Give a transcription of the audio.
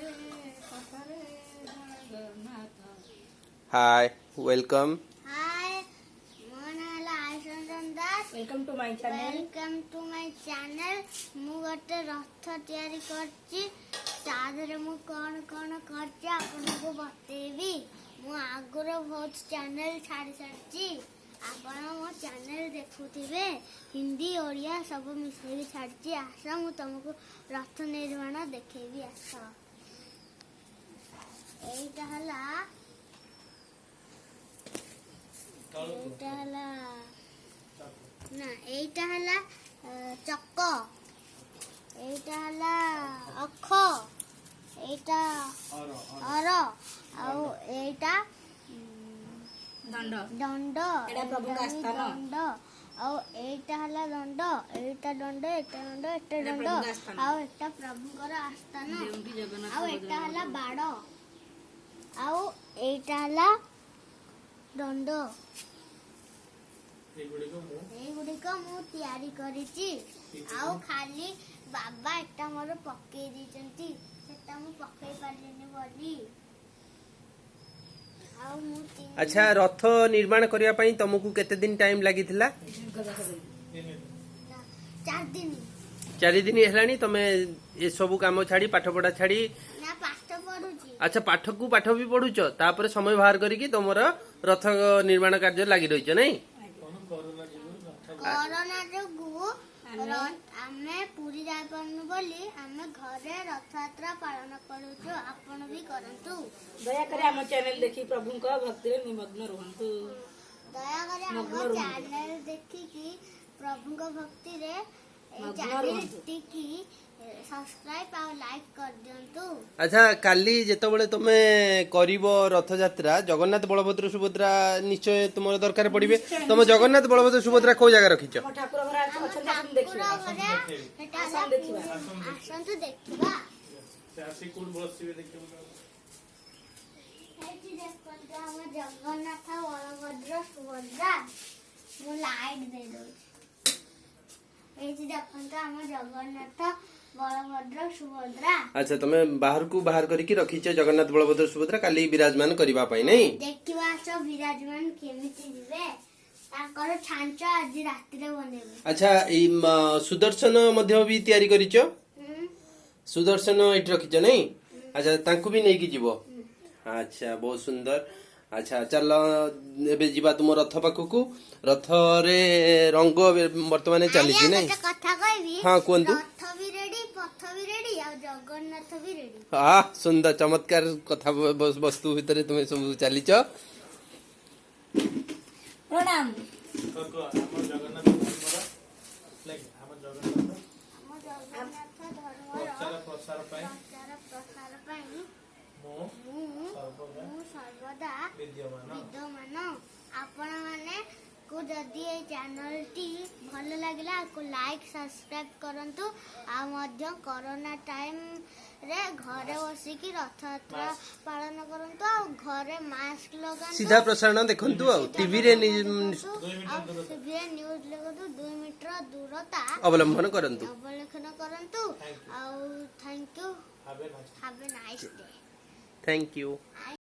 ପଥରେ Jagannath. Hi, welcome. ହାଏ, ମୋ ନାଁ ହେଲା Ayush Ranjan Das. Welcome to my channel. Welcome to my channel. ମୁଁ ଗୋଟେ ରଥ ତିଆରି କରିଛି। ତା ଦେହରେ ମୁଁ କ'ଣ କ'ଣ କରିଛି, ଆପଣଙ୍କୁ ବତେଇବି। ମୁଁ ଆଗରୁ ବହୁତ ଚ୍ୟାନେଲ ଛାଡ଼ି ସାରିଛି। ଆପଣ ମୋ ଚ୍ୟାନେଲ ଦେଖୁଥିବେ। ହିନ୍ଦୀ, ଓଡ଼ିଆ ସବୁ ମିଶେଇକି ଛାଡ଼ିଛି। ଆସ, ମୁଁ ତମକୁ ରଥ ନିର୍ମାଣ ଦେଖେଇବି, ଆସ। ଏଇଟା ହେଲା, ଏଇଟା ହେଲା ନା, ଏଇଟା ହେଲା ଚକ, ଏଇଟା ହେଲା ଅଖ, ଏଇଟା ଅର, ଆଉ ଏଇଟା ଦଣ୍ଡ। ଦଣ୍ଡ। ଏଇଟା ପ୍ରଭୁଙ୍କ ଏଇଟା ବି ଆସ୍ଥାନ। ଦଣ୍ଡ। ଆଉ ଏଇଟା ହେଲା ଦଣ୍ଡ, ଏଇଟା ଦଣ୍ଡ, ଏଇଟା ଦଣ୍ଡ, ଏଇଟା ଏଇଟା ଦଣ୍ଡ। ପ୍ରଭୁଙ୍କ ଆସ୍ଥାନ। ଆଉ ଏଇଟା ପ୍ରଭୁଙ୍କର ଆସ୍ଥାନ। ଯେଉଁଠି ଜଗନ୍ନାଥ ଆଉ ଏଇଟା ହେଲା ବଜରଙ୍ଗବଲି। ବାଡ଼, ଆଉ ଏଇଟା ହେଲା ଦଣ୍ଡ। ଏଇଗୁଡ଼ିକ ମୁଁ ତିଆରି କରିଛି। ଆଉ ଖାଲି ବାବା ଏଟା ମୋର ପକେଇ ଦେଇଛନ୍ତି, ସେଟା ମୁଁ ପକେଇ ପାରିଲିନି ବୋଲି। ଆଉ ମୁଁ ତିନି ଆଚ୍ଛା, ରଥ ନିର୍ମାଣ କରିବା ପାଇଁ ତମକୁ କେତେ ଦିନ ଟାଇମ ଲାଗିଥିଲା? ନା, 4 ଦିନ। 4 ଦିନ ହେଲାଣି ତମେ ଏସବୁ କାମ ଛାଡି, ପାଠ ପଢା ଛାଡି? ନା, ପାଠ ପଢୁଛି। ଆଚ୍ଛା, ପାଠକୁ ପାଠ ବି ପଢୁଛ, ତାପରେ ସମୟ ବାହାର କରିକି ତମର ରଥ ନିର୍ମାଣ କାର୍ଯ୍ୟ ଲାଗି ରହିଛ, ନାଇଁ? କରୋନା ଯୋଗୁ ଆମେ ପୁରୀ ଯାଇପାରୁନୁ ବୋଲି ଆମେ ଘରେ ରଥଯାତ୍ରା ପାଳନ କରୁଛୁ। ଆପଣ ବି କରନ୍ତୁ। ଦୟାକରି ଆମ ଚ୍ୟାନେଲ ଦେଖି ପ୍ରଭୁଙ୍କ ଭକ୍ତିରେ ନିମଗ୍ନ ରୁହନ୍ତୁ। ଦୟାକରି ଆମ ମଗ୍ନ ରୁହନ୍ତୁ। ଚ୍ୟାନେଲ ଦେଖିକି ପ୍ରଭୁଙ୍କ ଭକ୍ତିରେ ଏଇ ମଗ୍ନ ଚ୍ୟାନେଲଟିକି ସବସ୍କ୍ରାଇବ ଆଉ ଲାଇକ୍ କରିଦିଅନ୍ତୁ। ଆଚ୍ଛା, କାଲି ଯେତେବେଳେ ତମେ କରିବ ରଥଯାତ୍ରା, ଜଗନ୍ନାଥ, ବଳଭଦ୍ର, ସୁଭଦ୍ରା ନିଶ୍ଚୟ ତୁମର ଦରକାର ପଡିବେ। ତମ ଜଗନ୍ନାଥ, ବଳଭଦ୍ର, ସୁଭଦ୍ରା କୋଉ ଜାଗା ରଖିଛ? ଆମ ଠାକୁର ଘରେ ଆମ ଅଛନ୍ତି, ଆସନ୍ତୁ ଠାକୁର ଦେଖିବା। ଘରେ ସେଟା ହେଲା। ଆସନ୍ତୁ ଦେଖିବା। ଆସନ୍ତୁ ଦେଖିବା। ସେ କୋଉଠି ବସିବେ ଦେଖିବୁ। ଏଇଠି ଦେଖନ୍ତୁ, ଆମ ଜଗନ୍ନାଥ, ବଳଭଦ୍ର, ସୁଭଦ୍ରା। ମୁଁ ଲାଇଟ୍ ଦେଇ ଦଉଛି। ଏଇଠି ଦେଖନ୍ତୁ, ଆମ ଜଗନ୍ନାଥ, ବଳଭଦ୍ର, ସୁଭଦ୍ରା। ଆଚ୍ଛା, ତମେ ବାହାରକୁ ବାହାର କରିକି ରଖିଛ ଜଗନ୍ନାଥ, ବଳଭଦ୍ର, ସୁଭଦ୍ରା କାଲି ବିରାଜମାନ କରିବା ପାଇଁ, ନାଇଁ? ଦେଖିବା ଆସ, ବିରାଜମାନ କେମିତି ଯିବେ। ତାଙ୍କର ଛାଞ୍ଚ ଆଜି ରାତିରେ ବନେଇବୁ। ଆଚ୍ଛା, ଏଇ ସୁଦର୍ଶନ ମଧ୍ୟ ବି ତିଆରି କରିଛ? ହୁଁ। ସୁଦର୍ଶନ ଏଇଠି ରଖିଛ, ନାଇଁ? ଆଚ୍ଛା, ତାଙ୍କୁ ବି ନେଇକି ଯିବ। ଆଚ୍ଛା, ବହୁତ ସୁନ୍ଦର। ଆଚ୍ଛା, ଚାଲ ଏବେ ଯିବା ତୁମ ରଥ ପାଖକୁ। ରଥରେ ରଙ୍ଗ ଏବେ ବର୍ତ୍ତମାନ ଚାଲିଛି, ଆଜ୍ଞା, ନାଇଁ? ଗୋଟେ କଥା କହିବି? ହଁ, କୁହନ୍ତୁ। ରଥ ବି ରେଡି, ପଥ ବି ରେଡି, ଆଉ ଜଗନ୍ନାଥ ବି ରେଡି। ଆ ସୁନ୍ଦର, ଚମତ୍କାର କଥା। ବସ୍ତୁ ଭିତରେ ତୁମେ ସବୁ ଚାଲିଛ। ପ୍ରଣାମ। ଆମ ଜଗନ୍ନାଥ ଧର୍ମର ଲାଗି, ଆମ ଜଗନ୍ନାଥ ଆମ ଜଗନ୍ନାଥ ଧର୍ମର ପ୍ରଚାର ପ୍ରସାର ପାଇଁ ପ୍ରଚାର ପ୍ରସାର ପାଇଁ ମୁଁ ମୁଁ ସର୍ବଦା ମୁଁ ସର୍ବଦା ବିଦ୍ୟମାନ। ବିଦ୍ୟମାନ। ଆପଣମାନେ କୁ ଯଦି ଏଇ ଚ୍ୟାନେଲଟି ଭଲ ଲାଗିଲା, ଆକୁ ଲାଇକ୍, ସବସ୍କ୍ରାଇବ କରନ୍ତୁ। ଆଉ ମଧ୍ୟ କରୋନା ଟାଇମରେ ଘରେ ବସିକି ରଥଯାତ୍ରା ପାଳନ କରନ୍ତୁ ଆଉ ଘରେ ମାସ୍କ ଲଗାନ୍ତୁ। ସିଧା ପ୍ରସାରଣ ଦେଖନ୍ତୁ ଆଉ ଟିଭିରେ। ଆଉ ଟିଭିରେ ନ୍ୟୁଜ ଦେଖନ୍ତୁ। 2 ମିଟର ଦୂରତା ଅବଲମ୍ବନ କରନ୍ତୁ। ଅବଲମ୍ବନ କରନ୍ତୁ। ଆଉ thank you. Have a nice Have a nice day. Thank you.